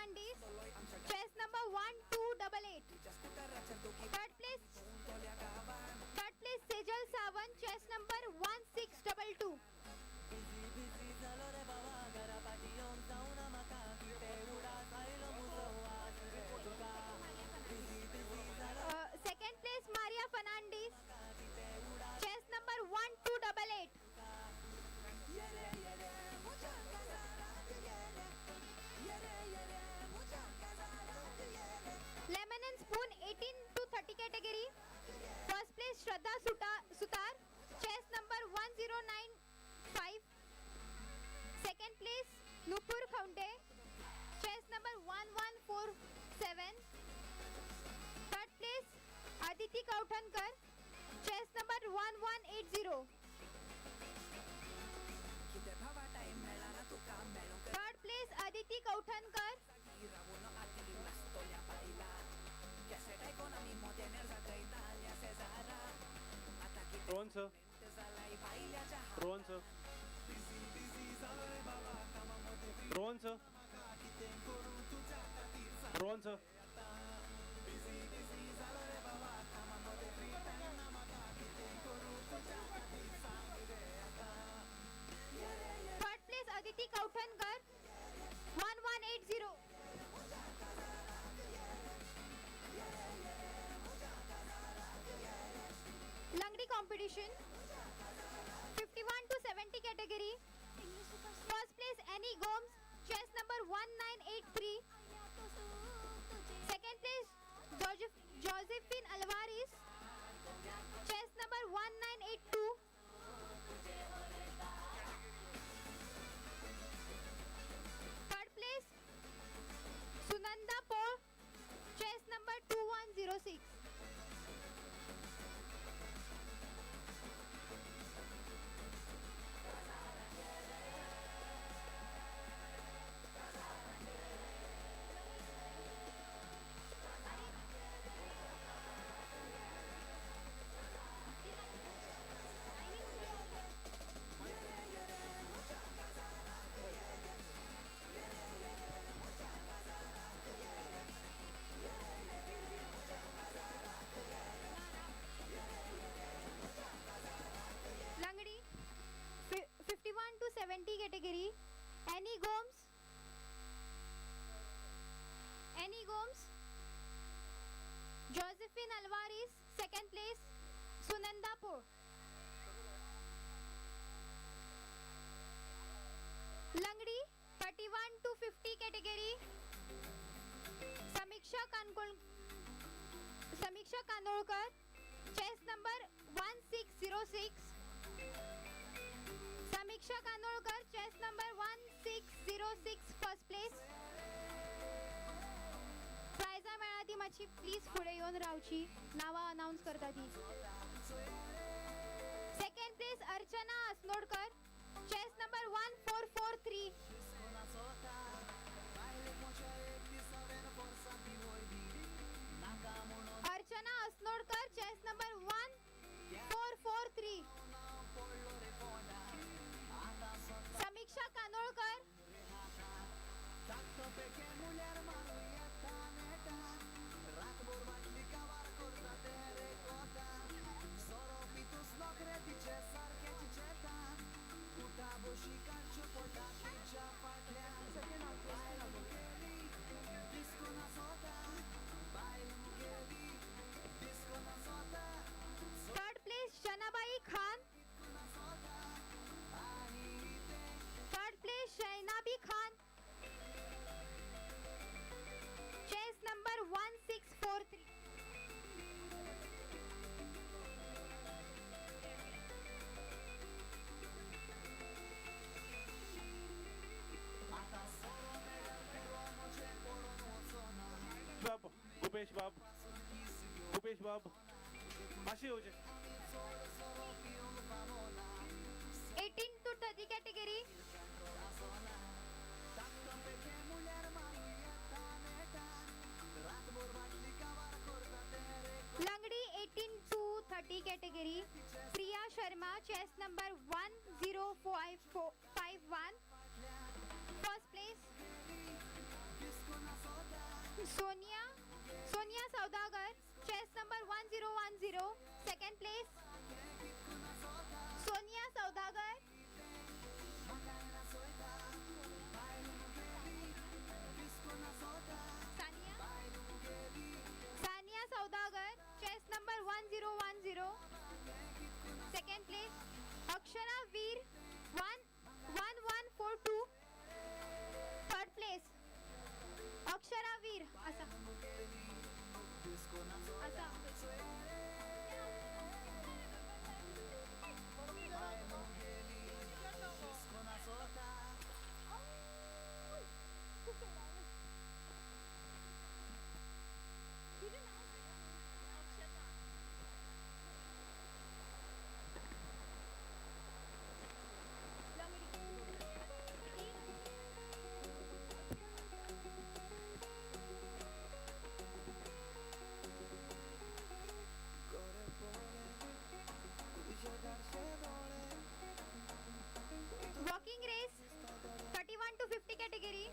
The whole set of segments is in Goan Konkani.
Fernandes, chest number 1288. Third place Sejal Sawant, chest number 1622. Second place Maria Fernandes, chest number 1288. Lemon and spoon 18 to 30 category. First place Shraddha Sutar, chest number 1095. Second place Nupur Khaunte, chest number 1147. Third place Aditi Kauthankar, chest number 1180. Third place Aditi Kauthankar. Rohan sir, Rohan sir, Rohan sir, Rohan sir. Third place Aditi Kauthankar, 1180. Langdi competition 51 to 70 category. First place Annie Gomes, chest number 1983. Second place Josephine Alvarez, chest number 1982. Third place Sunanda Paul, chest number 2106. Langdi 51 to 70 category. Annie Gomes, Annie Gomes, Josephine Alvarez, second place Sunanda Pur. Langdi 31 to 50 category. Samiksha Kanolkar, chest number 1606. Samiksha Kanolkar, chest number 1606, first place. प्रायझां मेळ्ळा ती मातशी प्लीज फुडें येवन रावची, नांवां अनावन्स करता ती. Second place Archana Asnodkar, chest number 1443. Archana Asnodkar, chest number 1443. Samiksha Kanolkar. Third place Shanabai Khan. Third place Shainabi Khan, chest number 1643. बाब, गुपेश बाब, गुपेश बाब, मातशें येवचें. 18 to 30 category. Langdi 18 to 30 category. Priya Sharma, chest number 10551, first place. 1010, second place Sonia Saudagar. Sania Sania Saudagar, chest number 1010, second place Akshara Veer 11142, third place Akshara Veer. असा असा Walking race 31 to 50 category.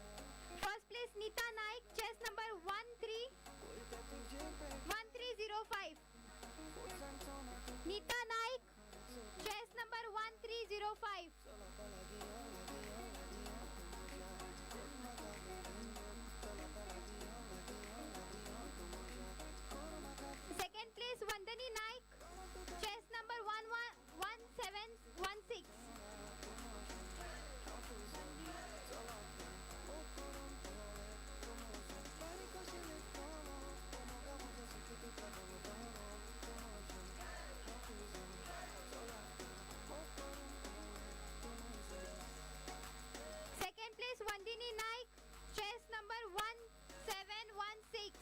First place Nita Naik, chest number 131305. Nita Naik, chest number 1305. Second place Vandani Naik, chest number 111716. Second place Vandini Naik, chest number 1716.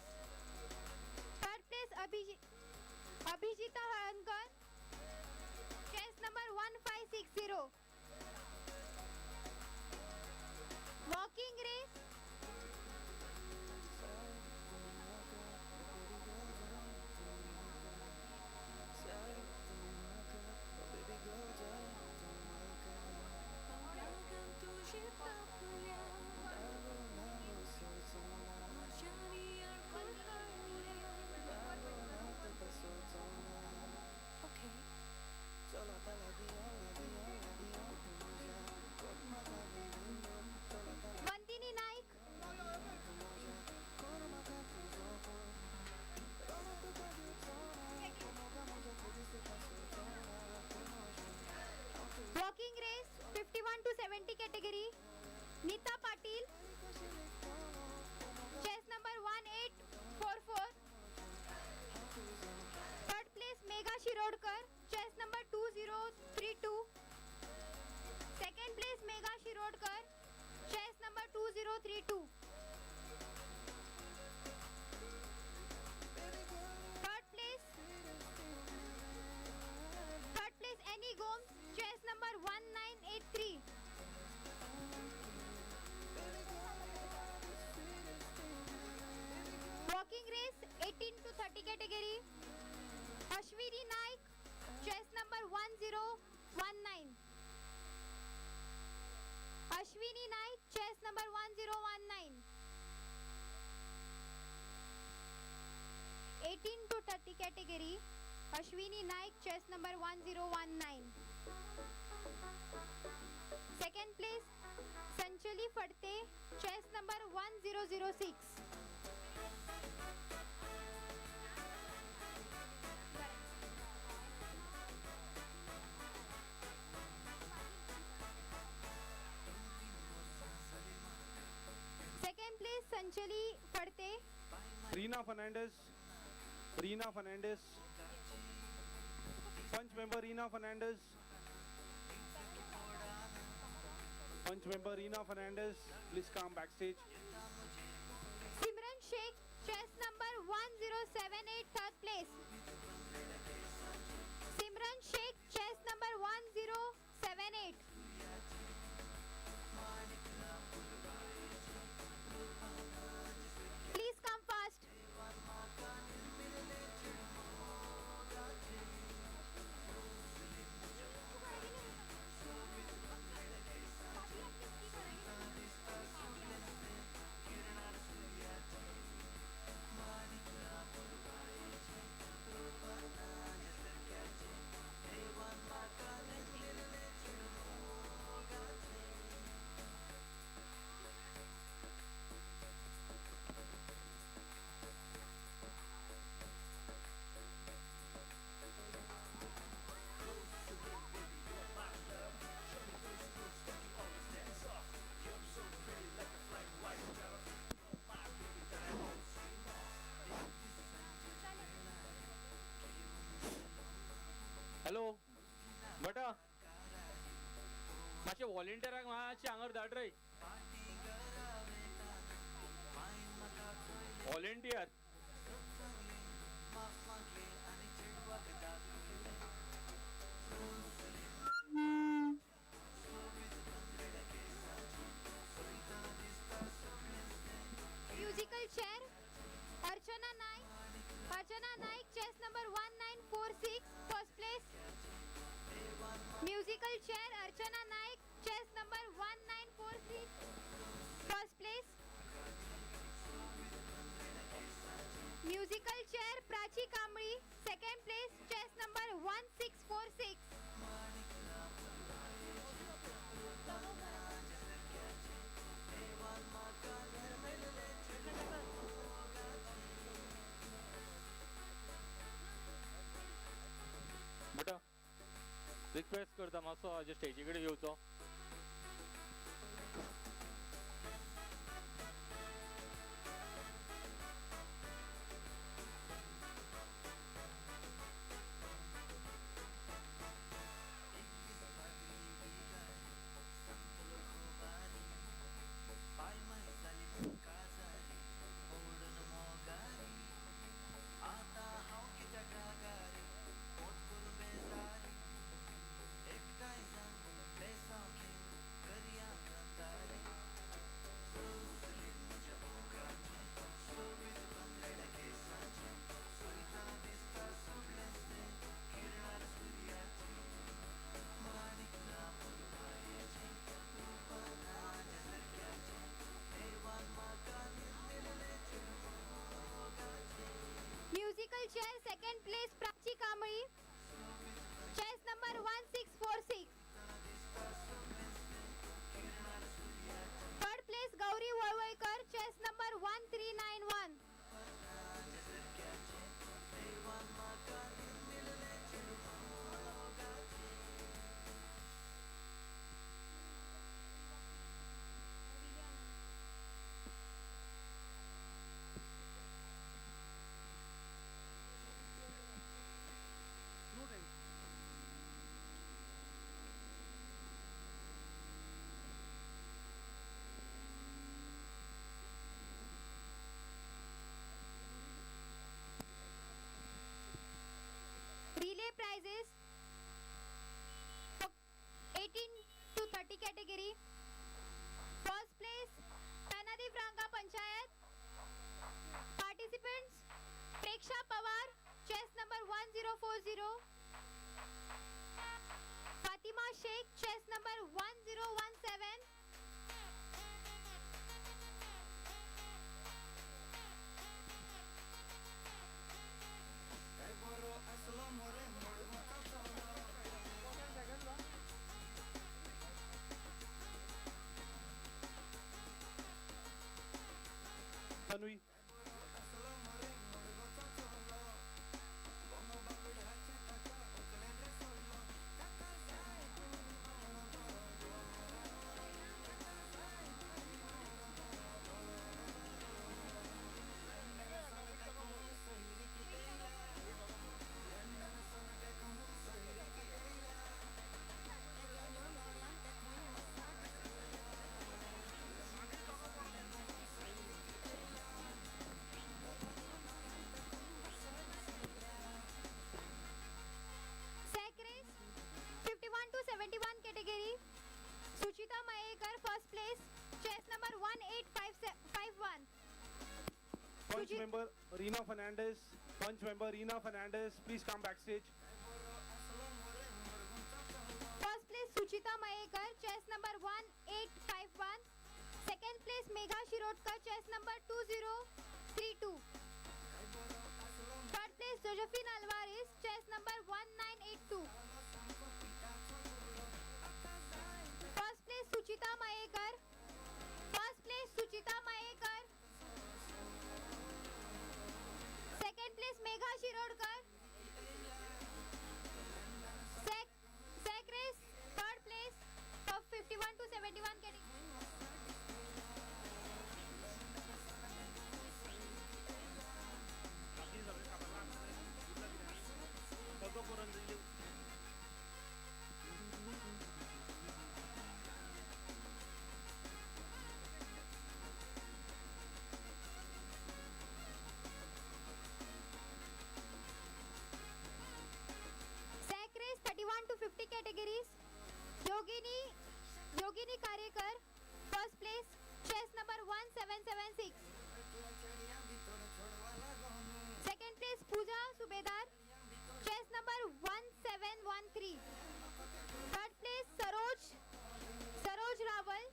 Third place Abhijita Halankar, chest number 1560. Walking race Vandini Naik. Walking race 51 to 70 category. Nita Patil, chest number 1844. Third place Megha Shirodkar, chest number 2032. Second place Megha Shirodkar, chest number 2032. Third place Annie Gomes, chest number 1983. Walking race 18 to 30 category. Ashwini Naik, chest number 1019. Ashwini Naik, chest number 1019. 18 to 30 category. Ashwini Naik, chest number 1019. Second place Sanchali Fadte, chest number 1006. Second place Sanchali Fadte. Reena Fernandez, Reena Fernandez, Panch member Reena Fernandez, Panch member Reena Fernandez, please come backstage. Simran Sheikh, chest number 1078, third place. Simran Sheikh, chest number 1078. Please come fast. आमचे व्हॉलेंटियरांक मातशें हांगर धाड रे. Volunteer. Musical chair Archana Naik. Archana Naik chest number 1946 first place. Musical chair Archana Naik chest number 1946 first place. Musical chair Prachi Kambli second place chest number 1646. बेटा रिक्वेस्ट करता मातसो हाजे स्टेजी कडेन येवचो. Musical chair second place Prachi Kambli chest number 1646. Third place Gauri Valvaikar chest number 1391. No time. Relay prizes for 18 to 30 category. First place Tanadi Franga Panchayat. Participants Preksha Pawar chest number 1040. Fatima Sheikh chest number 1017. Tanvi. Sack race 51 to 71 category. Suchita Mayekar first place chest number 1851. Punch Sujit- member Reena Fernandez. Punch member Reena Fernandez, please come backstage. First place Suchita Mayekar chest number 1851. Second place Megha Shirodkar chest number 2032. Third place Josephine Alvarez chest number 1982. First place Suchita Mayekar. First place Suchita Mayekar. Second place Megha Shirodkar. Sack race third place for 51 to 71 category. Yogini Karekar first place, chest number 1776. Second place Pooja Subedar, chest number 1713. Third place Saroj Rawal,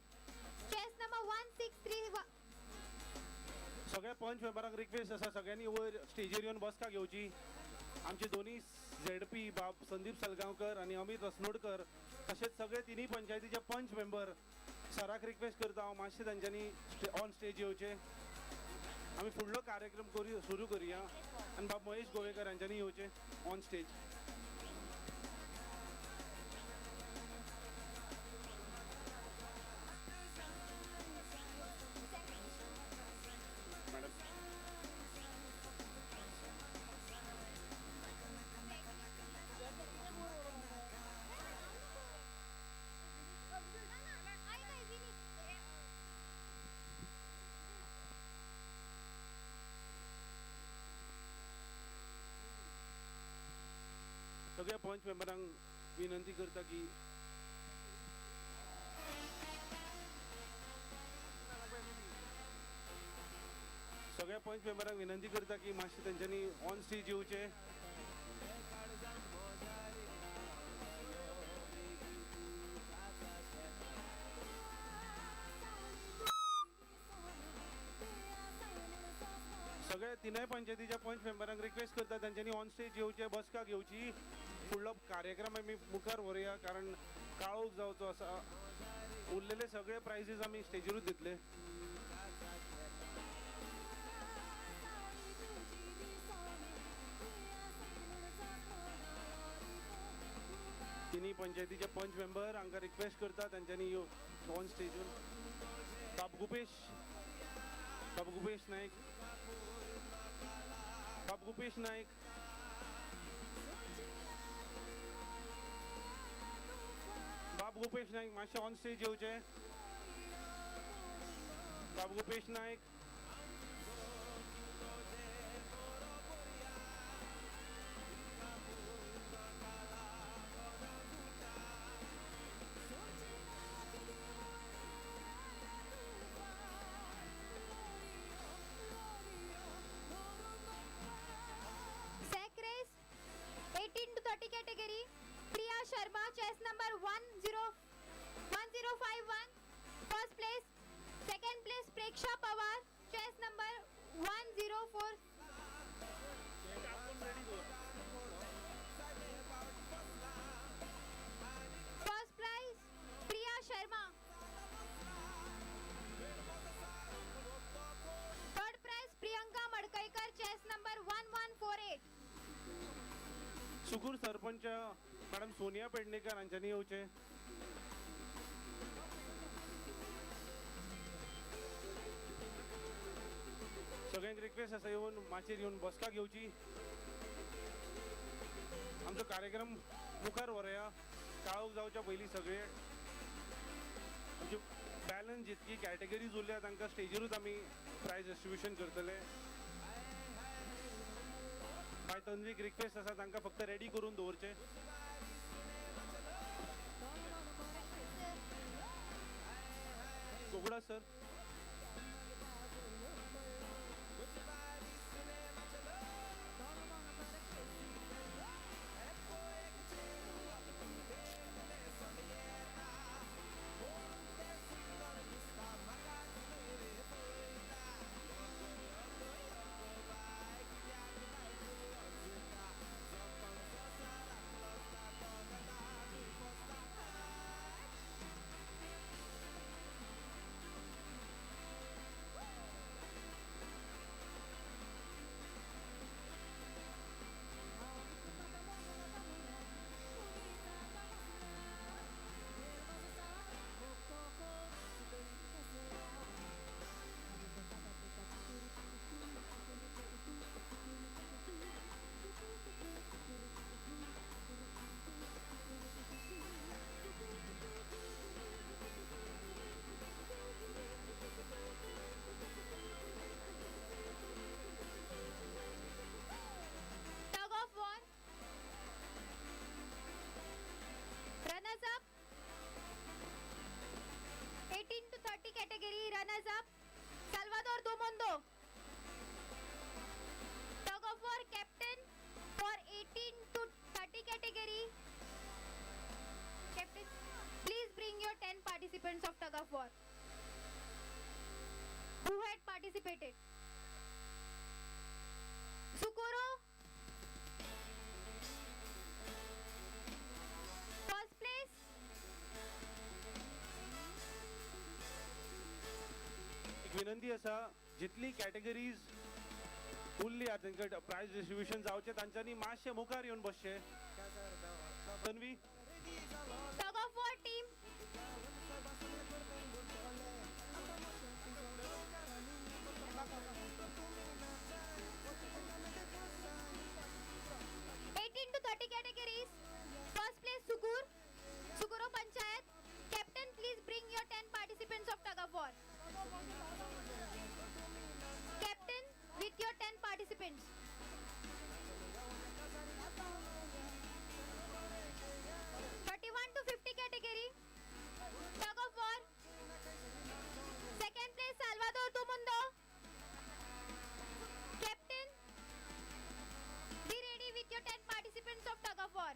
chest number 1631. सगळ्या पंच मेंबरांक रिक्वेस्ट आसा, सगळ्यांनी वयर स्टेजीर येवन बसका घेवची. आमचे दोनी झेडपी बाब संदीप सलगांवकर आनी अमित असनोडकर तशेंच सगळे तिनूय पंचायतीचे पंच मेंबर सराक रिक्वेस्ट करता हांव, मातशें तांच्यांनी ऑन स्टेज येवचे. आमी फुडलो कार्यक्रम करूया, सुरू करुया आनी बाब महेश गोवेकर हांच्यांनी येवचे ऑन स्टेज. मॅडम, सगळ्या पंच मेंबरांक विनंती करता की सगळ्या पंच मेंबरांक विनंती करता की मातशें तेंच्यांनी ऑन स्टेज येवचे. सगळ्या तिनूय पंचायतीच्या पंच मेंबरांक रिक्वेस्ट करता तेंच्यांनी ऑन स्टेज येवचे, बसका घेवची. फुडलो कार्यक्रम आमी मुखार व्हरुया, कारण काळोख जावचो आसा. उरलेले सगळे प्रायजीस आमी स्टेजीरूच दितले. तिनूय पंचायतीचे पंच मेंबर हांकां रिक्वेस्ट करता तेंच्यांनी ऑन स्टेजीर. बाब गुपेश, बाब गुपेश नायक, बाब गुपेश नायक, बाब गुपेश नायक मातशें ऑन स्टेज येवचे. बाब Gupesh Naik, Sack race 18 to 30 category, Priya Sharma, chest number 101051, first place. Second place Preksha Pawar, chest number 104. First prize Priya Sharma. Third prize Priyanka Madkaikar, chest number 1148. Sukur sarpanch madam Sonia Pednekar हांच्यांनी येवचे. सगळ्यांक रिक्वेस्ट आसा येवन माचयेर येवन बसका घेवची. आमचो कार्यक्रम मुखार व्हरुया, काळोख जावच्या पयलीं सगळे आमची बॅलन्स जितकी कॅटेगरीज उरल्या तांकां स्टेजीरूच आमी प्रायज डिस्ट्रिब्युशन करतले. बाय तन्वीक रिक्वेस्ट आसा तांकां फक्त रेडी करून दवरचें. कोगडा sir, 30 category runners up Salvador Domondo. Tug of war captain for 18 to 30 category. Captain, please bring your 10 participants of tug of war who had participated. Sukuro, first place. एक विनंती आसा, जितली कॅटेगरीज उरली आहा तांकां प्रायज डिस्ट्रिब्युशन जावचें, तांच्यांनी मातशें मुखार येवन बसचें. Tanvi. Tug of war team. 18 to 30 categories. First place Sukur, Sukuro Panchayat. Captain, please bring your 10 participants of tug of war. Captain, with your 10 participants. 31 to 50 category. Tug of war. Second place Salvador Tumundo. Captain, be ready with your 10 participants of tug of war.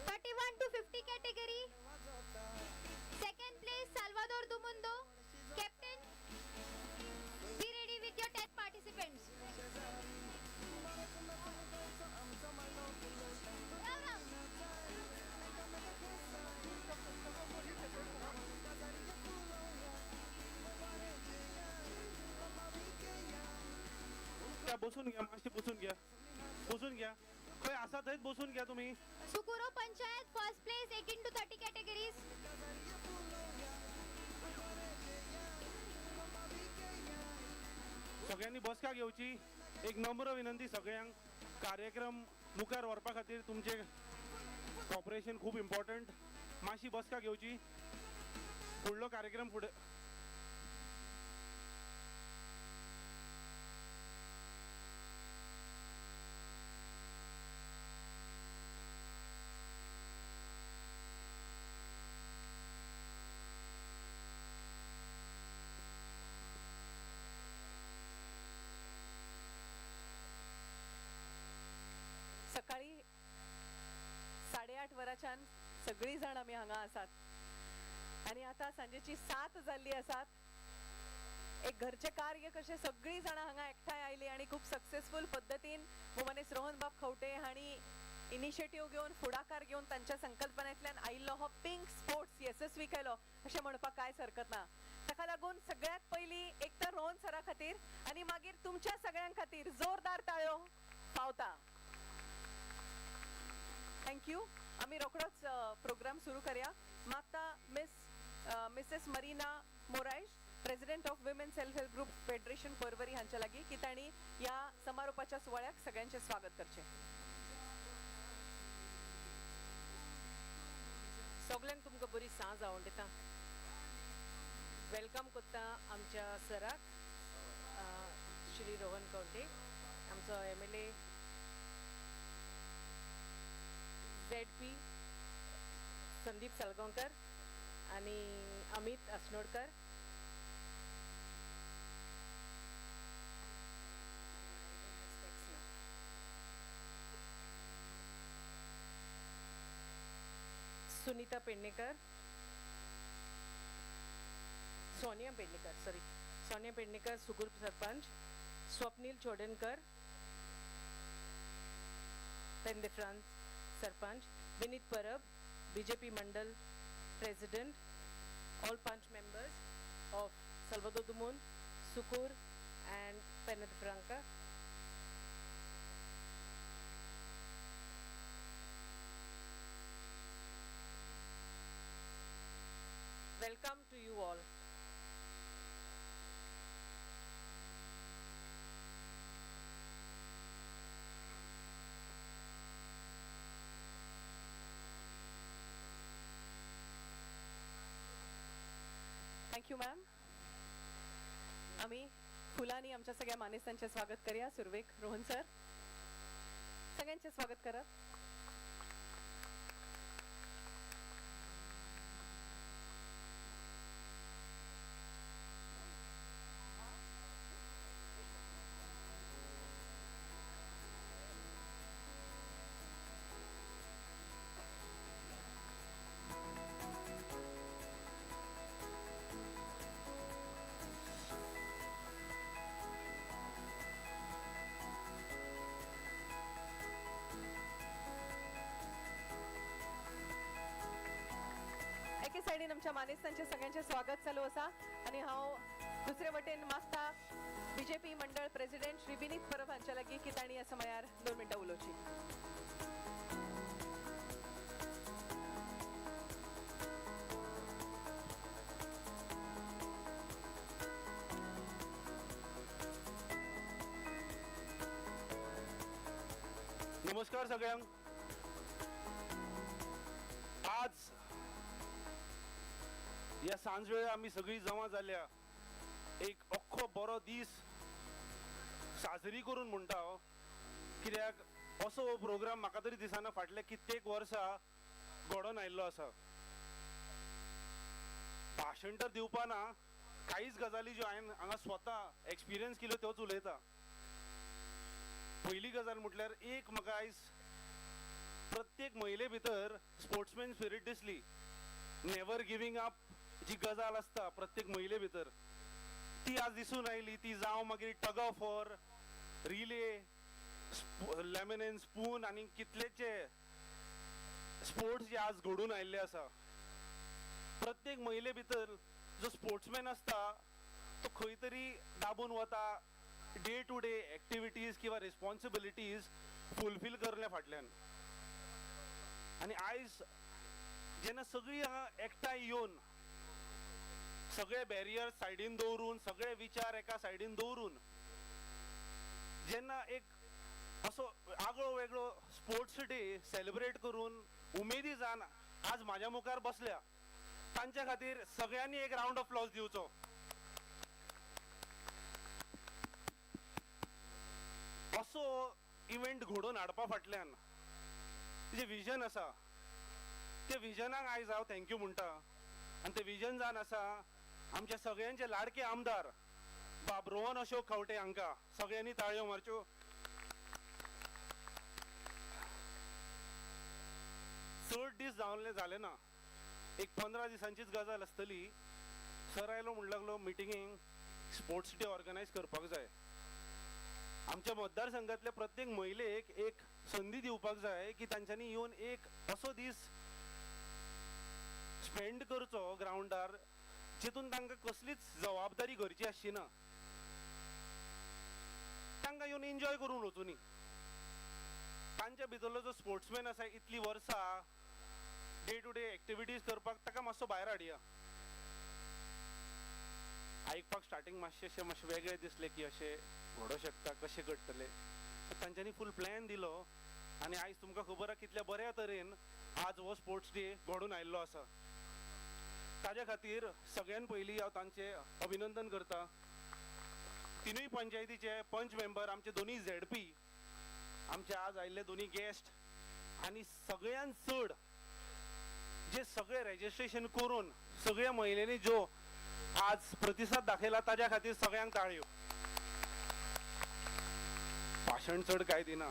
31 to 50 category. Second place Salvador Dumundo. Captain, be ready with your 10 participants. Ram Ram. त्या बसून घ्या, मातशें बसून घ्या, बसून घ्या. खंय आसा थंयच बसून घ्या तुमी. Sukuro Panchayat first place 18 to 30 categories. सगळ्यांनी बसका घेवची. एक नम्र विनंती सगळ्यांक, कार्यक्रम मुखार व्हरपा खातीर तुमचें कॉपरेशन खूब इम्पॉर्टंट. मातशी बसका घेवची. फुडलो कार्यक्रम फुडें. सकाळी 8:30 वरांच्यान सगळीं जाण आमी हांगा आसात आनी आतां सांजेची 7 जाल्ली आसात. एक घरचें कार्य कशें सगळीं जाणां हांगा एकठांय आयलीं आनी खूब सक्सेसफूल पद्दतीन भोवमानेस्त रोहन बाब खंवटे हांणी इनिशिएटीव घेवन, फुडाकार घेवन तांच्या संकल्पनेंतल्यान आयिल्लो हो पिंक स्पोर्ट्स येसस्वी केलो अशें म्हणपाक कांयच हरकत ना. ताका लागून सगळ्यांत पयलीं एक तर रोहन सरा खातीर आनी मागीर तुमच्या सगळ्यां खातीर जोरदार ताळयो फावता. Thank you. आमी रोखडोच प्रोग्राम सुरू करया. मागता Mrs Marina Morais, president of women self help group federation Porvorim हांच्या लागीं की तांणी ह्या समारोपाच्या सुवाळ्याक सगळ्यांचें स्वागत करचें. सगल्यांक तुमकां बरी सांज आवडटा. Welcome करता आमच्या सराक श्री रोहन खंवटे, आमचो MLA ZP Sandeep Salgaonkar आनी अमीत असनोडकर. सुनीता पेडणेकर, सोनिया पेडणेकर, सॉरी, सोनिया पेडणेकर सुगुर सरपंच, स्वप्नील चोडणकर पेंदेफ्रांस sarpanch, Vineet Parab BJP mandal president, all panch members of Salvador Dumund, Sukur and Penha de Franca. Welcome to you all. Thank you ma'am. आम्ही फुलांनी आमच्या सगळ्या मानेस्तांचे स्वागत करूया. सुरवेक रोहन सर, सगळ्यांचे स्वागत करा. एके सायडीन आमच्या मानेस्तांचे सगळ्यांचे स्वागत चालू आसा आनी हांव दुसरे वटेन मागता बीजेपी मंडळ प्रेसिडेंट श्री विनीत परब हांच्या लागीं की तांणी ह्या समयार 2 मिनटां उलोवची. नमस्कार सगळ्यांक. आज या सांजवेळा आमी सगळी जमा जाल्या एक अख्खो बरो दीस साजरी करून म्हणटा हांव, कित्याक असो हो प्रोग्राम म्हाका तरी दिसना फाटल्या कित्येक वर्सां घडोवन आयिल्लो आसा. भाशण तर दिवपा ना, कांयच गजाली ज्यो हांवें हांगा स्वता एक्सपिरियन्स केल्यो त्योच उलयता. पयली गजाल म्हटल्यार एक म्हाका आयज प्रत्येक महिले भितर स्पोर्ट्समॅन स्पिरीट दिसली. नेवर गिवींग अप जी गजाल आसता प्रत्येक महिले भितर ती आज दिसून आयली. ती जावं मागीर tug of war, relay, lemon and spoon आनी कितलेचे स्पोर्ट्स जे आज घडून आयिल्ले आसा. प्रत्येक महिले भितर जो स्पोर्ट्समॅन आसता तो खंय तरी दाबून वता डे टू डे एक्टिविटीज किंवा रिस्पॉन्सिबिलिटीज फुलफील करल्या फाटल्यान. आनी आयज जेन्ना सगळीं हांगा एकठांय येवन सगळे बॅरियर सायडीन दवरून, सगळे विचार एका सायडीन दवरून जेन्ना एक असो आगळो वेगळो स्पोर्ट्स डे सेलिब्रेट करून उमेदी जावन आज म्हाज्या मुखार बसल्या तांच्या खातीर सगळ्यांनी एक रावंड ऑफ अप्लॉज दिवचो. असो इव्हेंट घडोवन हाडपा फाटल्यान जें विजन आसा ते विजनाक आयज हांव thank you म्हणटा. आनी तें विजन जावन आसा आमच्या सगळ्यांचे लाडके आमदार बाब रोहन अशोक खंवटे हांकां सगळ्यांनी ताळयो मारच्यो. चड दीस जावन जाले ना, एक 15 दिसांचीच गजाल आसतली. सर आयलो म्हणूंक लागलो मिटिंगेक स्पोर्ट्स डे ऑर्गनायज करपाक जाय, आमच्या मतदारसंघातल्या प्रत्येक महिलेक एक संदी दिवपाक जाय की तांच्यांनी येवन एक असो दीस स्पेंड करचो ग्रावंडार जितून तांकां कसलीच जबाबदारी घरची आसची ना, तांकां येवन एन्जॉय करून वचुनी. तांच्या भितरलो जो स्पोर्ट्समॅन आसा इतली वर्सां डे टू डे एक्टिविटीज करपाक ताका मातसो भायर हाडया. आयकपाक स्टार्टींग मातशें अशें मातशें वेगळें दिसलें की अशें घडोवंक शकता, कशें घडटलें. तांच्यांनी फूल प्लॅन दिलो आनी आयज तुमकां खबर आसा कितल्या बऱ्या तरेन आज हो स्पोर्ट्स डे घडोवन आयिल्लो आसा. ताज्या खातीर सगळ्यान पयलीं हांव तांचें अभिनंदन करता. तिनूय पंचायतीचे पंच मेंबर, आमचे दोनूय झेडपी, आमचे आज आयिल्ले दोनूय गेस्ट आनी सगळ्यान चड जे सगळे रेजिस्ट्रेशन करून सगळ्या महिलांनी जो आज प्रतिसाद दाखयला ताज्या खातीर सगळ्यांक ताळयो. भाशण चड कांय दिना,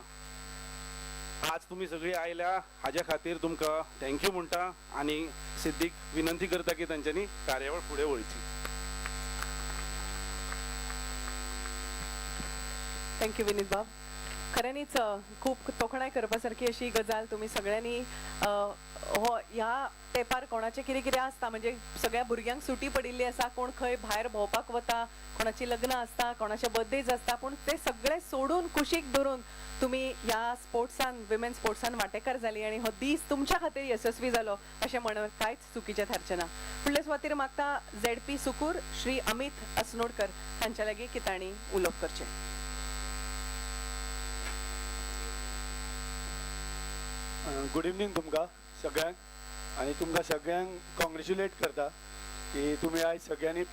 आज तुमी सगळी आयल्या हाज्या खातीर तुमकां thank you म्हणटा आनी सिद्दीक विनंती करता की तांच्यांनी कार्यावळ फुडें वळची. Thank you Vineet बाब. खऱ्यांनीच खूब तोखणाय करपा सारकी अशी गजाल तुमी सगळ्यांनी हो ह्या तेंपार कोणाचें कितें कितें आसता, म्हणजे सगळ्या भुरग्यांक सुटी पडिल्ली आसा, कोण खंय भायर भोंवपाक वता, कोणाची लग्नां आसता, कोणाचे बर्थडेज आसता, पूण ते सगळे सोडून कुशीक धरून तुमी ह्या स्पोर्ट्सान, विमेन स्पोर्ट्सान वांटेकार जाली आनी हो दीस तुमच्या खातीर यशस्वी जालो अशें म्हणप कांयच चुकीचें थारचें ना. फुडले सुवातेर मागता झेडपी सुकूर श्री अमित असनोडकर हांच्या लागीं की तांणी उलोवप करचें. गुड इवनींग तुमकां सगळ्यांक आनी तुमकां सगळ्यांक कॉंग्रेच्युलेट करता की तुमी आयज सगळ्यांनी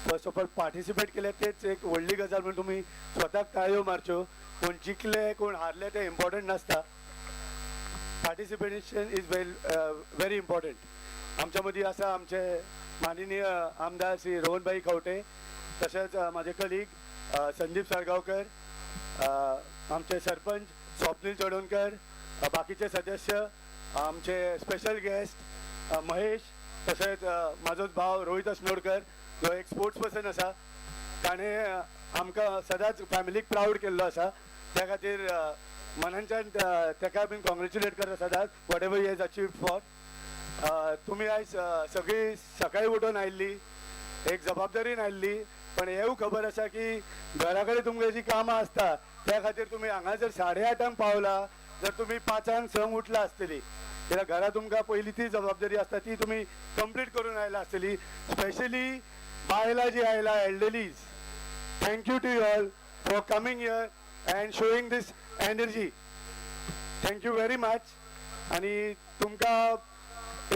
फर्स्ट ऑफ ऑल पार्टिसिपेट केलें, तेच एक व्हडली गजाल म्हणून तुमी स्वताक ताळयो मारच्यो. कोण जिखले कोण हारले तें इम्पॉर्टंट नासता, participation is very important. आमच्या मदीं आसा आमचे माननीय आमदार श्री रोहनभाई खंवटे, तशेंच म्हाजे कलीग संदीप साळगांवकर, आमचे सरपंच स्वप्नील चोडणकर, बाकीचे सदस्य, आमचे स्पेशल गेस्ट महेश, तशेंच म्हाजोच भाव रोहित असनोडकर जो एक स्पोर्ट्स पर्सन आसा, ताणें आमकां सदांच फॅमिलीक प्रावड केल्लो आसा, त्या खातीर मनांच्यान ताका बीन कॉंग्रेच्युलेट करता सदांच whatever he has achieved for. तुमी आयज सगळीं सकाळी उठून आयिल्ली, एक जबाबदारीन आयिल्ली, पण हेवूय खबर आसा की घरा कडेन तुमकां जी कामां आसता त्या खातीर तुमी हांगा जर 8:30 पावला जर तुमी 5 6 उठला आसतली, कित्याक घरा तुमकां पयली ती जबाबदारी आसता ती तुमी कंप्लीट करून आयला आसतली. स्पेशली बायलां जी आयला, elderlies, thank you to you all for coming here and showing this energy. Thank you very much. आनी तुमकां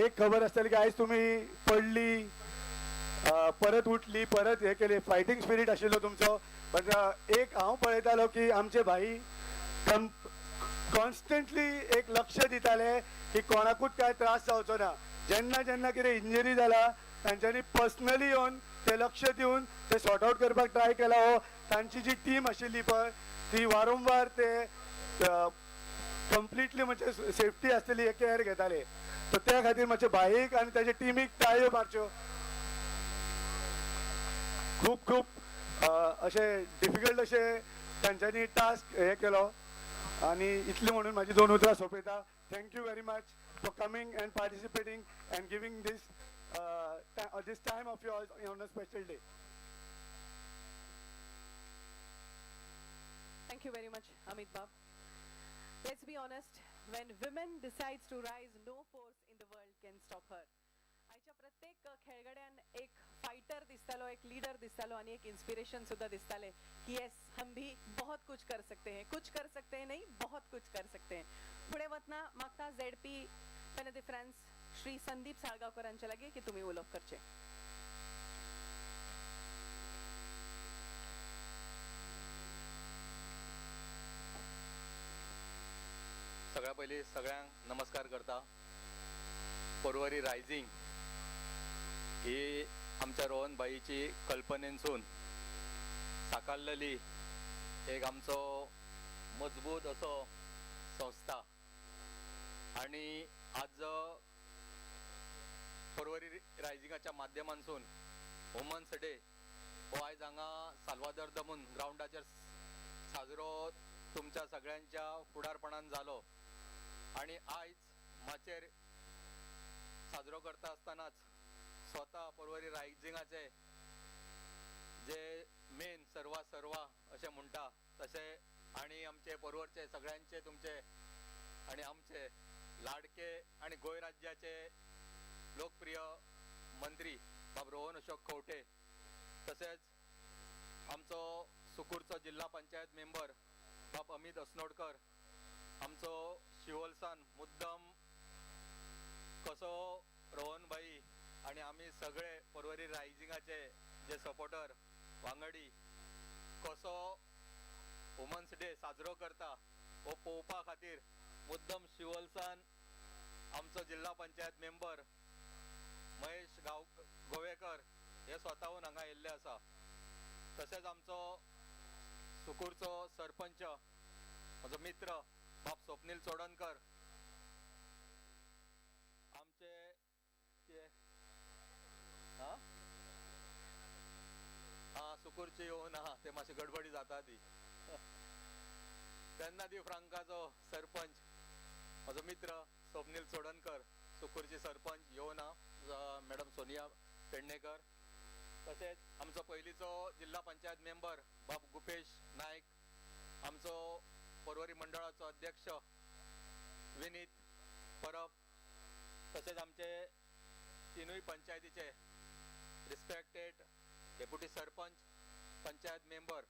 एक खबर आसतली की आयज तुमी पडली, परत उठली, परत हे केले, फायटींग स्पिरीट आशिल्लो तुमचो. बट एक हांव पळयतालो की आमचे भाई कॉन्स्टंटली एक लक्ष दिताले की कोणाकूच कांय त्रास जावचो ना. जेन्ना जेन्ना कितें इंजरी जाला तांच्यांनी पर्सनली येवन ते लक्ष दिवन ते सॉर्ट आवट करपाक ट्राय केला. हो तांची जी टीम आशिल्ली पळय ती वारंवार ते कंप्लिटली म्हणजे सेफ्टी आसतली हे केअर घेताले. सो त्या खातीर मातशे भाईक आनी ताच्या टिमीक टाळयो मारच्यो. खूब खूब अशे डिफिकल्ट अशे तांच्यांनी टास्क हे केलो आनी इतलें म्हणून म्हाजी 2 उतरां सोंपयता. Thank you very much for coming and participating and giving this this time of yours on a special day. Thank you very much, Amit Bab. Let's be honest, when women decides to rise, no force in the world can stop her. आयच्या प्रत्येक खेळगड्यान एक फायटर दिसतालो, एक लीडर दिसतालो आनी एक इन्स्पिरेशन सुद्धा दिसताले की येस, हम भी बहुत कुछ कर सकते हैं, कुछ कर सकते हैं नहीं, बहुत कुछ कर सकते हैं. फुडें वतना मागता ZP Pena de France Shri Sandeep साळगांवकरांच्या लागीं की तुमी उलोवप करचें. सगळ्या पयलीं सगळ्यांक नमस्कार करता. पर्वरी रायझींग ही आमच्या रोहन भाईची कल्पनेनसून साकारलेली एक आमचो मजबूत असो संस्था आनी आज पर्वरी रायझिंगाच्या माध्यमांसून वुमन्स डे हो आयज हांगा साल्वादोर दमून ग्रावंडाचेर साजरो तुमच्या सगळ्यांच्या फुडारपणान जालो आनी आयज माचयेर साजरो करता आसतनाच स्वता पर्वरी रायझिंगाचे जे मेन सर्वा सर्वा अशें म्हणटा तशें आनी आमचे पर्वरचे सगळ्यांचे तुमचे आनी आमचे लाडके आनी गोंय राज्याचे लोकप्रिय मंत्री बाब रोहन अशोक खंवटे, तशेंच आमचो सुकूरचो जिल्हा पंचायत मेंबर बाब अमीत असनोडकर, आमचो शिवलसान मुद्दम कसो रोहन भाई आनी आमी सगळे पर्वरी रायझिंगाचे जे सपोर्टर वांगडी कसो वुमन्स डे साजरो करता हो पळोवपा खातीर मुद्दम शिवलसान आमचो जिल्हा पंचायत मेंबर महेश गोवेकर हे स्वताहून हांगा येयल्ले आसा. तशेंच आमचो सुकूरचो सरपंच म्हजो मित्र बाब स्वप्नील चोडणकर, आमचे हा सुकूरचे येवन आहा ते मातशे गडबडी जाता ती, तेन्ना दी फ्रांकाचो सरपंच म्हजो मित्र स्वप्नील चोडणकर सुकूरचे सरपंच येवन आहा, मॅडम सोनिया पेडणेकर, तशेंच आमचो पयलींचो जिल्हा पंचायत मेंबर बाब गुपेश नायक, आमचो पर्वरी मंडळाचो अध्यक्ष विनीत परब, तशेंच आमचे तिनूय पंचायतीचे respected deputy sarpanch, panchayat member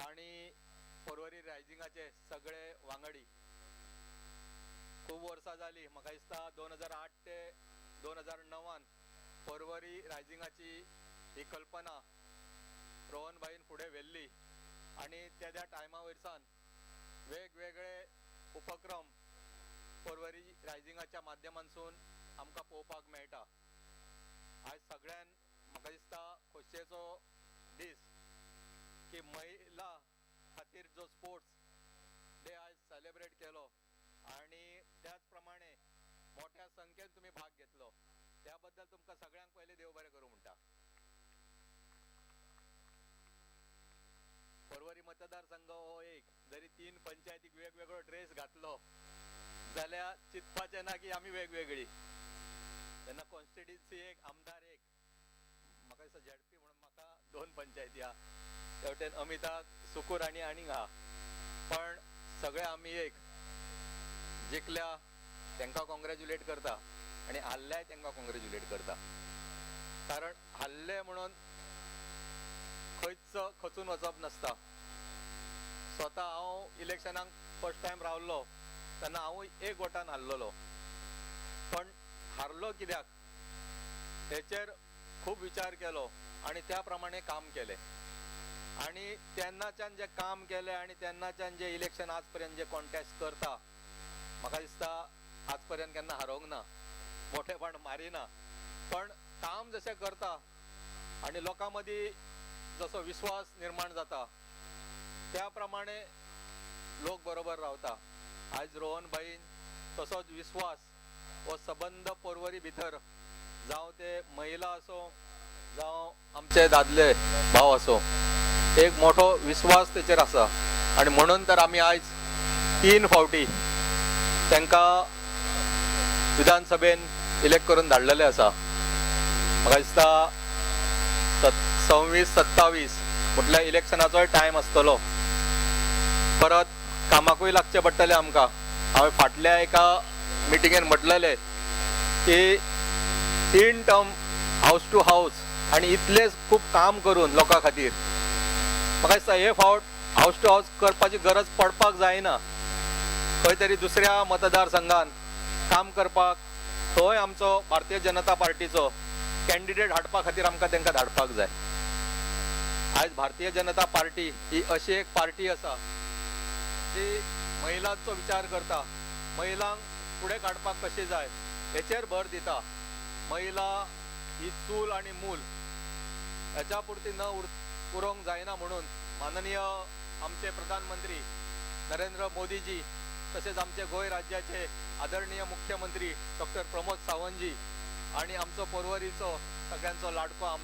आनी पर्वरी रायझिंगाचे सगळे वांगडी. खूब वर्सां जाली म्हाका दिसता 2008 ते 2009 पर्वरी रायझिंगाची ही कल्पना रोहन भाईन फुडें व्हेल्ली आनी त्या त्या टायमा वयरसान वेगवेगळे उपक्रम पर्वरी रायझिंगाच्या माध्यमांसून आमकां पळोवपाक मेळटा. आयज सगळ्यान म्हाका दिसता खोशयेचो दीस की महिला खातीर जो स्पोर्ट्स डे आयज सेलेब्रेट केलो आनी त्याच प्रमाणे मोठ्या संख्येन तुमी भाग घेतलो त्या बद्दल तुमकां सगळ्यांक पयलीं देव बरें करूं म्हणटा. पर्वरी मतदारसंघ हो एक जरी 3 पंचायतीक वेगवेगळो ड्रेस घातलो जाल्यार चिंतपाचें ना की आमी वेगवेगळी, कॉन्स्टिट्युन्सी एक, आमदार एक. म्हाका दिसता झेडपी म्हणून म्हाका 2 पंचायती आहा, त्या वटेन अमिताक सुकूर आनी आनीक आहा, पण सगळे आमी एक. जिखल्या तांकां कॉंग्रेच्युलेट करता आनी हारल्याय तांकां कॉंग्रेच्युलेट करता, कारण हारले म्हणून खंयच खचून वचप नासता. स्वता हांव इलेक्शनाक फर्स्ट टायम रावल्लो तेन्ना हांवूय एक वोटान हारलेलो, पण हारलो कित्याक हेचेर खूब विचार केलो आनी त्या प्रमाणे काम केलें. आनी तेन्नाच्यान जें काम केलें आनी तेन्नाच्यान जें इलेक्शन आज पर्यंत जे कॉन्टेस्ट करता, म्हाका दिसता आज पर्यंत केन्ना हारोवंक ना, मोठेपण मारिना, पण काम जशें करता आनी लोकां मदीं जसो विस्वास निर्माण जाता त्या प्रमाणे लोक बरोबर रावता. आयज रोहन भाईन तसोच विस्वास हो सबंद पर्वरी भितर, जावं ते महिला आसूं जावं आमचे दादले भाव आसूं, एक मोठो विस्वास तेचेर आसा. आनी म्हणून तर आमी आयज 3 फावटी तांकां विधानसभेन इलेक्ट करून धाडलेले आसा. म्हाका दिसता 26 27 म्हटल्यार इलेक्शनाचोय टायम आसतलो, परत कामाकूय लागचें पडटलें आमकां. हांवें फाटल्या एका मिटिंगेन म्हटलेलें की 3 टर्म हावस टू हावस आनी इतलें खूब काम करून लोकां खातीर, म्हाका दिसता हे फावट हावस टू हावस करपाची गरज पडपाक जायना. खंय तरी दुसऱ्या मतदारसंघान काम करपाक थंय आमचो भारतीय जनता पार्टीचो कॅन्डिडेट हाडपा खातीर आमकां तांकां धाडपाक जाय. आयज भारतीय जनता पार्टी ही अशी एक पार्टी आसा जी महिलांचो विचार करता, महिलांक फुडें काडपाक कशें जाय हेचेर भर दिता. महिला ही चूल आनी मूल हेच्या पुरती न उरोंक जायना म्हणून माननीय आमचे प्रधानमंत्री नरेंद्र मोदीजी तशेंच आमचे गोंय राज्याचे आदरणीय मुख्यमंत्री डॉक्टर प्रमोद सावंतजी आनी आमचो पर्वरीचो सगळ्यांचो लाडको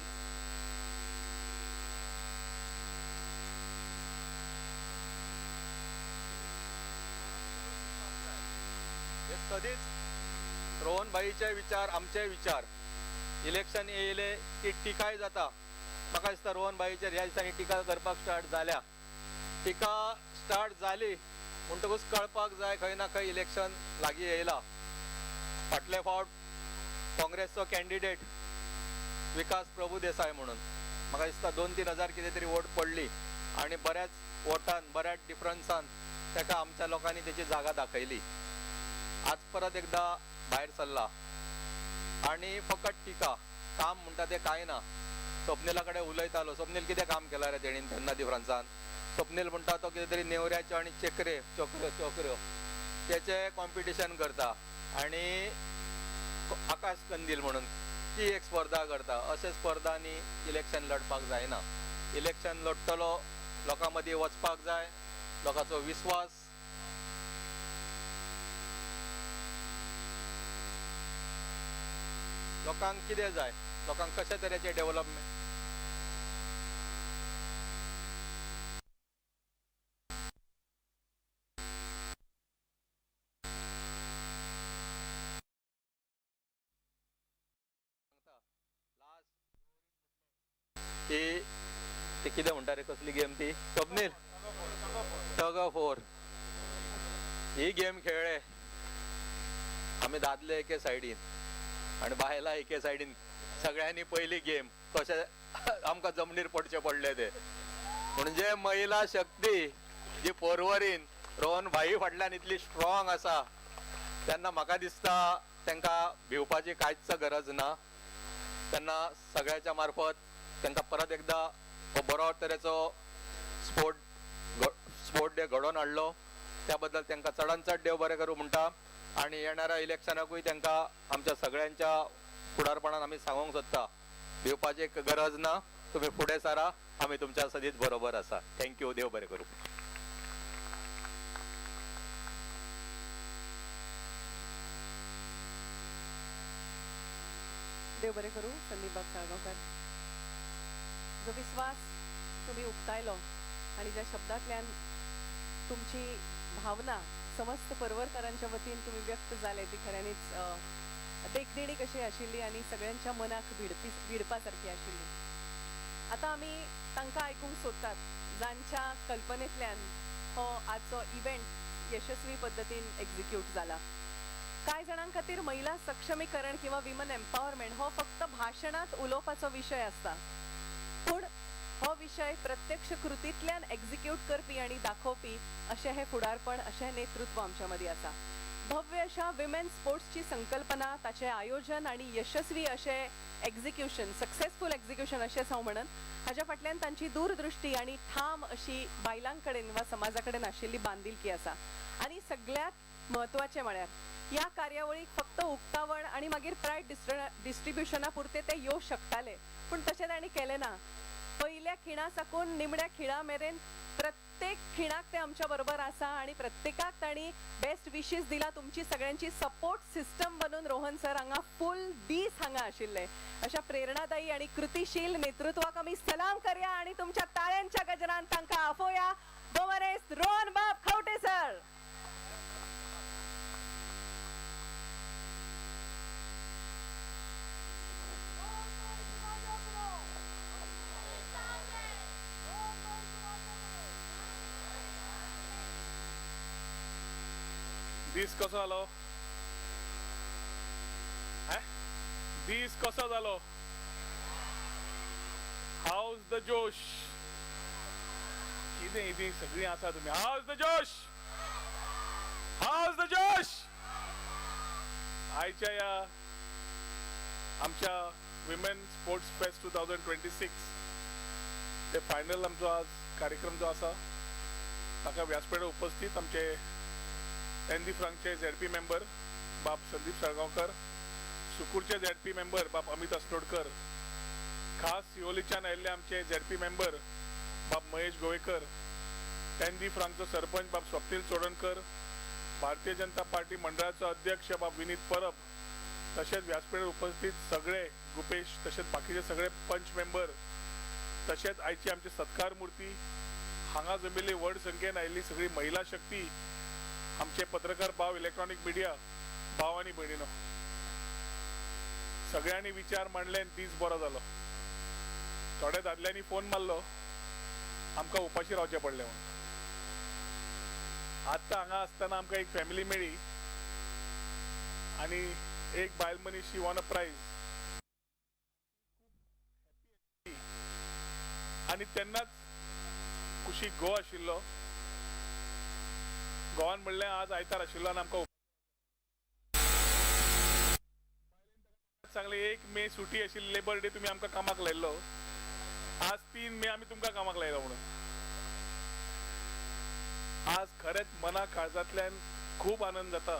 हे सदीच रोहन भाईचे विचार आमचे विचार. इलेक्शन येयले की टिकाय जाता. म्हाका दिसता रोहन भाईचेर ह्या दिसांनी टिका करपाक स्टार्ट जाल्या. टिका स्टार्ट जाली म्हणटकूच कळपाक जाय खंय ना खंय इलेक्शन लागीं येयला. फाटले फावट काँग्रेसचो कॅन्डिडेट विकास प्रभू देसाय म्हणून म्हाका दिसता 2-3 हजार कितें तरी वोट पडली आनी बऱ्याच वोटान बऱ्याच डिफरन्सान ताका आमच्या लोकांनी तेची जागा दाखयली. आज परत एकदा भायर सरला आनी फकत टिका, काम म्हणटा तें कांय ना. स्वप्नीला कडेन उलयतालो, स्वप्नील कितें काम केलां रे तेणीन तेन्ना डिफरन्सान. स्वप्नील म्हणटा तो कितें तरी नेवऱ्याच्यो आनी चेकऱ्यो चोकऱ्यो चोकऱ्यो तेचें कॉम्पिटिशन करता आनी आकाश कंदील म्हणून ती एक स्पर्धा करता. अशे स्पर्धांनी इलेक्शन लढपाक जायना. इलेक्शन लढटलो लोकां मदीं वचपाक जाय, लोकांचो विस्वास लोकांक कितें जाय, लोकांक कशे तरेचें डेव्हलपमेंट ती ती कितें म्हणटा रे, कसली गेम ती Swapnil? Tug of war he game खेळ्ळे आमी, दादले एके सायडीन आनी बायलां एके सायडीन. सगळ्यांनी पयली गेम कशें आमकां जमनीर पडचें पडलें तें. म्हणजे महिला शक्ती जी पर्वरीन रोहन भाई फाटल्यान इतली स्ट्रॉंग आसा तेन्ना म्हाका दिसता तांकां भिवपाची कांयच गरज ना. तेन्ना सगळ्याच्या मार्फत तांकां परत एकदा हो बरो तरेचो स्पोर्ट डे घडोवन हाडलो त्या बद्दल तांकां चडान चड देव बरें करूं म्हणटा. आनी येणाऱ्या इलेक्शनाकूय तांकां आमच्या सगळ्यांच्या फुडारपणान आमी सांगूंक सोदता, भिवपाची गरज ना, तुमी फुडें सरा, आमी तुमच्या सदींच बरोबर आसा. Thank you, देव बरें करूं. देव बरें करूं संदीप बाब साळगांवकार. जो विस्वास तुमी उक्तायलो आनी ज्या शब्दांतल्यान तुमची भावना समस्त पर्वरकारांच्या वतीन तुमी व्यक्त जाले ती खऱ्यांनीच देखदिणी कशी आशिल्ली आनी सगळ्यांच्या मनाक भिडपी भिडपा सारकी आशिल्ली. आतां आमी तांकां आयकूंक सोदतात जांच्या कल्पनेंतल्यान हो आजचो इव्हेंट यशस्वी पद्दतीन एक्झिक्यूट जाला. कांय जाणां खातीर महिला सक्षमीकरण किंवा विमन एम्पावरमेंट हो फक्त भाशणांत उलोवपाचो विशय आसता, पूण हो विशय प्रत्यक्ष कृतींतल्यान एक्झिक्यूट करपी आनी दाखोवपी अशें हें फुडारपण, अशें नेतृत्व आमच्या मदीं आसा. भव्य अशा विमेन स्पोर्ट्सची संकल्पना, ताचें आयोजन आनी यशस्वी अशें एक्झिक्युशन, सक्सेसफूल एक्झिक्युशन अशेंच हांव म्हणन, हाज्या फाटल्यान तांची दूरदृश्टी आनी ठाम अशी बायलां कडेन वा समाजा कडेन आशिल्ली बांदिलकी आसा. आनी सगळ्यांत म्हत्वाचें म्हळ्यार ह्या कार्यावळीक फक्त उक्तावण आनी मागीर प्रायज डिस्ट्रिब्युशना पुरते ते येवंक शकताले, पूण तशें तांणी केलें ना. पयल्या खिणा साकून निमण्या खिणा मेरेन प्रत्येक खिणाक ते आमच्या बरोबर आसा आनी प्रत्येकाक तांणी बेस्ट विशीस दिला. तुमची सगळ्यांची सपोर्ट सिस्टम बनून रोहन सर हांगा फूल दीस हांगा आशिल्ले. अशा प्रेरणादायी आनी कृतीशील नेतृत्वाक आमी सलाम करया आनी तुमच्या ताळ्यांच्या गजरान तांकां आफोवया. भोवमानेस्त रोहन बाब खवटे सर. दीस कसो जालो? दीस कसो जालो? हावज the जोश? कितें इतें सगळीं आसा तुमी. House the josh? House the जोश? आयच्या ह्या आमच्या विमेन स्पोर्ट्स फेस्ट 2026 ते फायनल आमचो आज कार्यक्रम जो आसा ताका व्यासपीठार उपस्थित आमचे एन डी फ्रांकचे झेडपी मेंबर बाब संदीप साळगांवकर, सुकूरचे झेडपी मेंबर बाब अमित अस्नोडकर, खास सिओलीच्यान आयिल्ले आमचे झेडपी मेंबर बाब महेश गोवेकर, एन डी फ्रांकचो सरपंच बाब स्वप्नील चोडणकर, भारतीय जनता पार्टी मंडळाचो अध्यक्ष बाब विनीत परब, तशेंच व्यासपीठार उपस्थित सगळे गुपेश, तशेंच बाकीचे सगळे पंच मेंबर, तशेंच आयची आमची सत्कार मूर्ती, हांगा जमिल्ली व्हड संख्येन आयिल्ली सगळी महिला शक्ती, आमचे पत्रकार भाव, इलेक्ट्रॉनिक मिडिया भाव आनी भयणीनो, सगळ्यांनी विचार मांडले आनी दीस बरो जालो. थोड्या दादल्यांनी फोन मारलो, आमकां उपाशी रावचें पडलें म्हणून. आत्तां हांगा आसतना आमकां एक फॅमिली मेळ्ळी आनी एक बायल मनीस, शी वॉन अ प्रायज. आनी तेन्नाच कुशीक घोव आशिल्लो. घोवान म्हणलें आज आयतार आशिल्लो आनी आमकां सांगलें 1 मे सुटी आशिल्ली, लेबर डे, तुमी आमकां कामाक लायल्लो, आज 3 मे आमी तुमकां कामाक लायलो म्हणून. आज खरेंच मना काळजांतल्यान खूब आनंद जाता,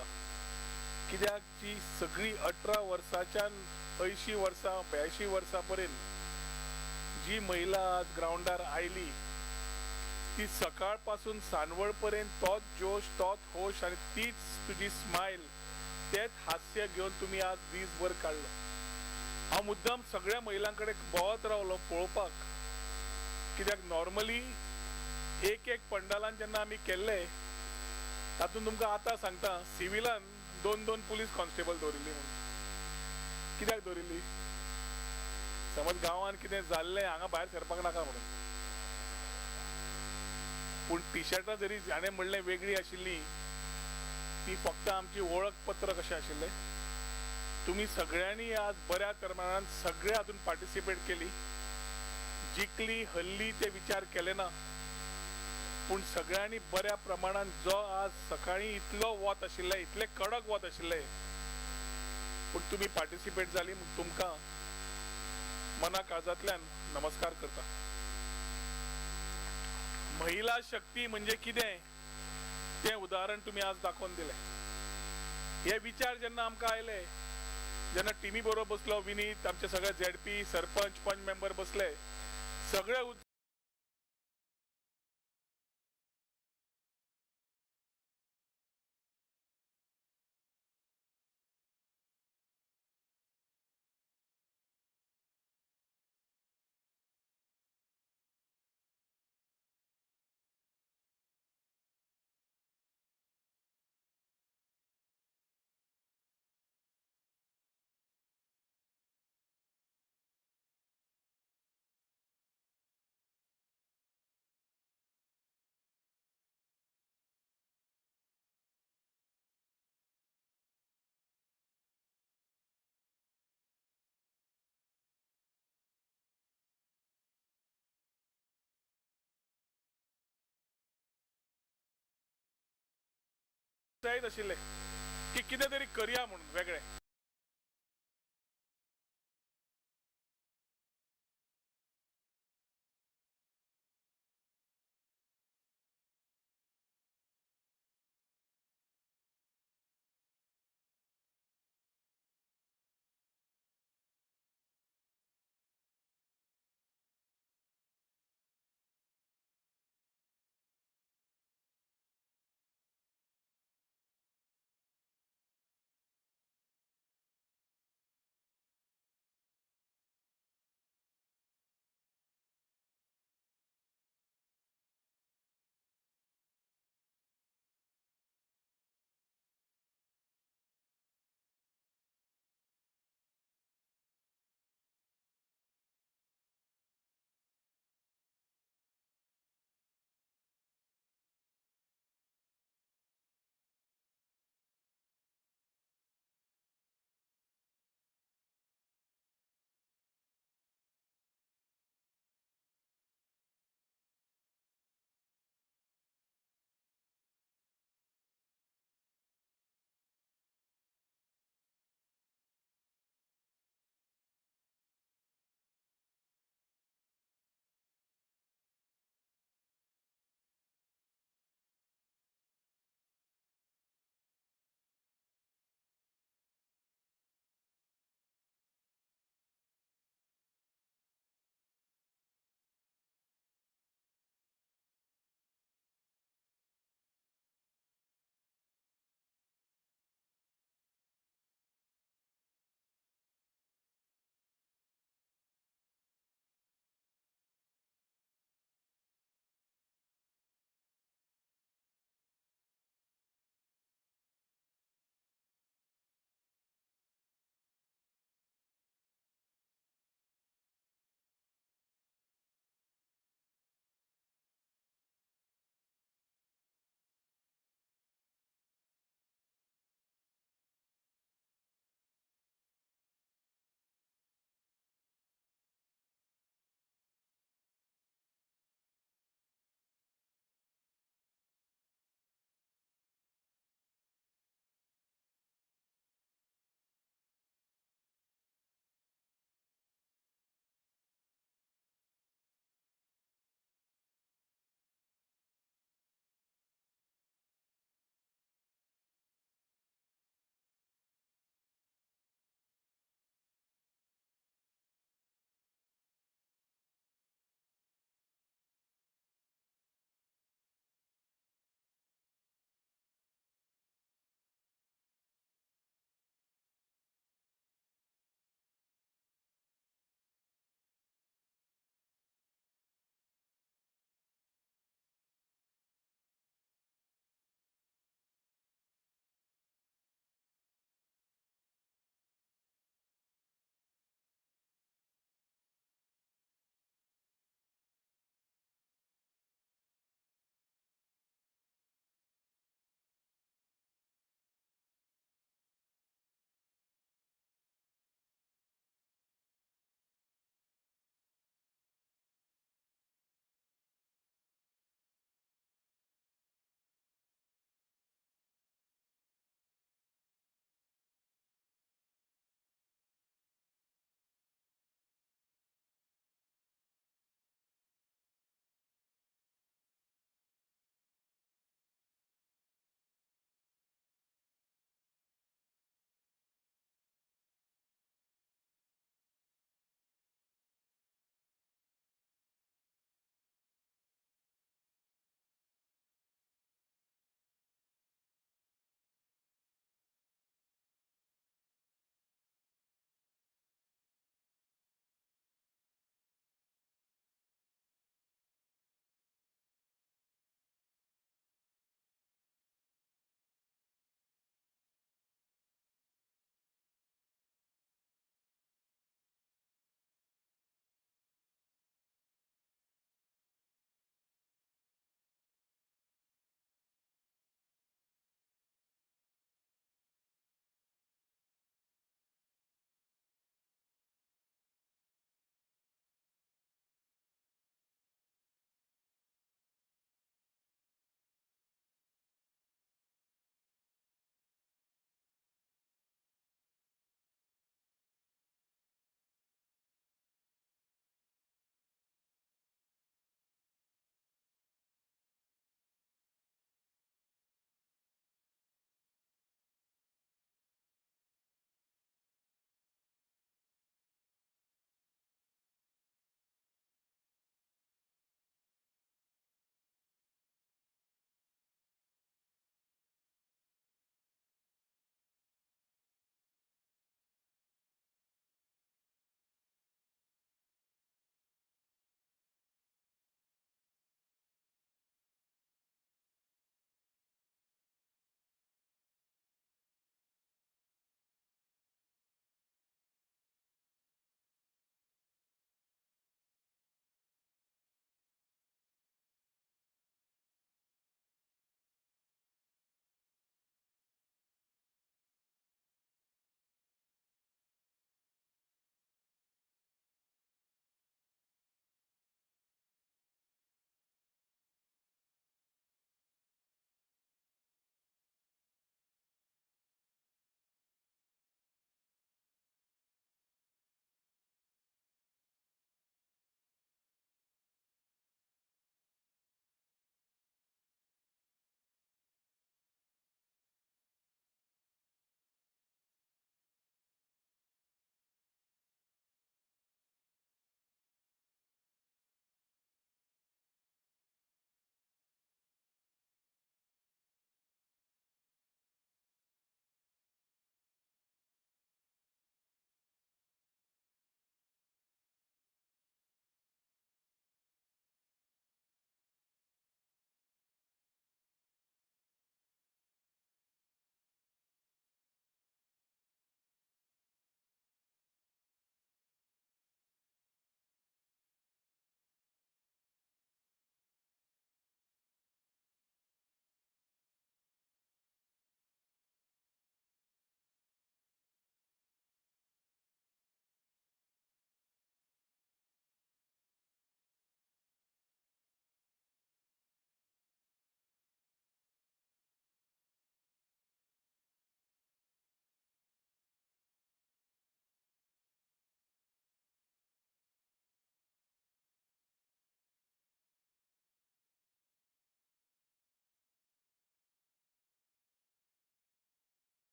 कित्याक जी सगळी 18 वर्सांच्यान 80 वर्सां 82 वर्सां पर्यंत जी महिला आज ग्रावंडार आयली ती सकाळ पासून सांजवळ पर्यंत तोच जोश, तोच होश आनी तीच तुजी स्मायल, तेच हास्य घेवन तुमी आज दीसभर काडलो. हांव मुद्दम सगळ्या महिलां कडेन भोंवत रावलो पळोवपाक, कित्याक नॉर्मली एक एक पंडालान जेन्ना आमी केल्ले तातूंत तुमकां आतां सांगता, सिविलान 2-2 पुलीस कॉन्स्टेबल दवरिल्ली म्हणून. कित्याक दवरिल्ली? समज गांवान कितें जाल्लें हांगा भायर सरपाक नाका म्हणून. पूण टिशर्टां जरी जाणें म्हणलें वेगळी आशिल्ली, ती फक्त आमची वळखपत्र कशें आशिल्लें. तुमी सगळ्यांनी आज बऱ्या प्रमाणान सगळे हातून पार्टिसिपेट केली, जिखली हल्ली ते विचार केले ना, पूण सगळ्यांनी बऱ्या प्रमाणान जो आज सकाळीं इतलो वत आशिल्लें, इतलें कडक वत आशिल्लें, पूण तुमी पार्टिसिपेट जाली म्हूण तुमकां मना काळजांतल्यान नमस्कार करता. महिला शक्ती म्हणजे कितें तें उदाहरण तुमी आज दाखोवन दिलें. हे विचार जेन्ना आमकां आयले, जेन्ना टिमी बरोबर बसलो, विनीत, आमचे सगळे झेडपी सरपंच पंच मेंबर बसले, सगळे जायत आशिल्लें की कितें तरी करया म्हणून वेगळें.